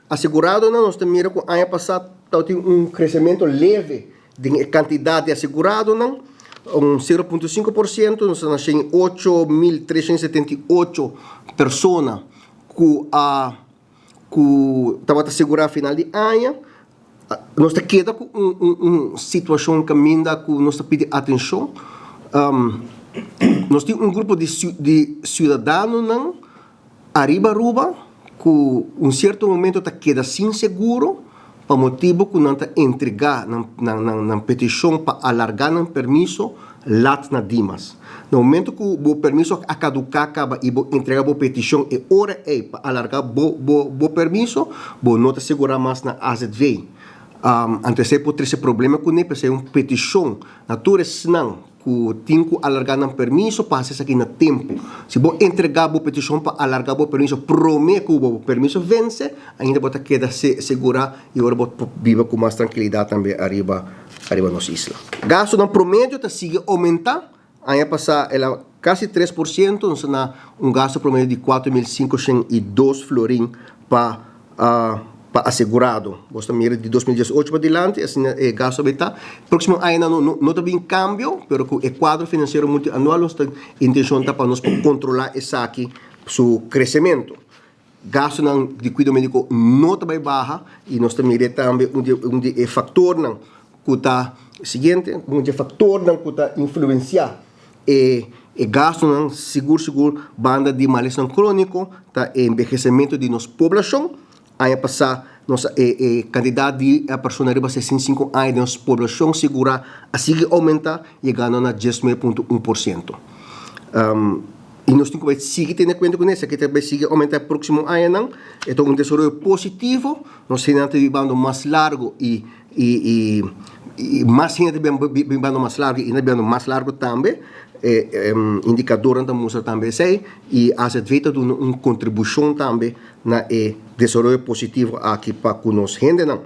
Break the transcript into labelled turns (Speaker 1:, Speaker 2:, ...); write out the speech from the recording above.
Speaker 1: Aseguradonan, nos ta mira ku aña pasá tabatin un kresementu leve den e kantidat di aseguradonan, un 0.5%, nos ta na 108.378 persona ku a ku tabata asegurá final di aña. Nos ta keda ku un un un situashon kaminda ku nos ta pidi atenshon. Nos tin un grupo di di siudadanonan Ariba Aruba ku un sierto momento ta keda sin seguro pa motibu ku nan ta entregá nan nan nan petishon pa alargá nan permiso lat na Dimas. Na momento ku bo permiso a kaduká kaba i bo entregá bo petishon e ora ei pa alargá bo bo bo permiso, bo no ta segurá mas na AZV. Anto esei por trese problema kuné, p'esei un petishon na tur esnan ku tin ku alargá nan permiso pa hasi esaki na tempu. Si bo entregá bo petishon pa alargá bo permiso promé ku bo permiso vense, ainda bo ta keda segurá i ora bo por biba ku mas trankilidat tambe ariba ariba nos isla. Gastunan promedio ta sigui oumentá. Aña pasá el a kasi 3%, nos ta na un gastu promedio di 4502 florin pa pa asegurado. Bo ta mira di 2018 pa dilanti asina e gasto a bay ta. Proximo añanan no no ta bin cambio, pero cu e cuadro financiero multianual nos ta intencion ta pa nos por controla esaki su crecemento. Gastonan di cuido medico no ta bay baha y nos ta mira tambe un di un di e factornan cu ta siguiente, un di e factornan cu ta influencia e e gastonan sigur sigur banda di malesnan crónico ta e enbehecemento di nos poblacion. Aña pasá nos a e e kantidat di persona riba 65 aña den nos poblacion sigurá a sigui oumentá yegando na 19.1%. I nos tin ku bai sigui tene kuenta ku esaki ta bai sigui oumentá e próksimo añanan. E ta un desaroyo positivo, nos hendenan ta bibando mas largu i i i mas hende ta bibando mas largu i na bibando mas largu tambe. E indikadornan ta mustra tambe esei i AZV ta duna un kontribushon tambe na e desaroyo positivo aki pa ku nos hendenan.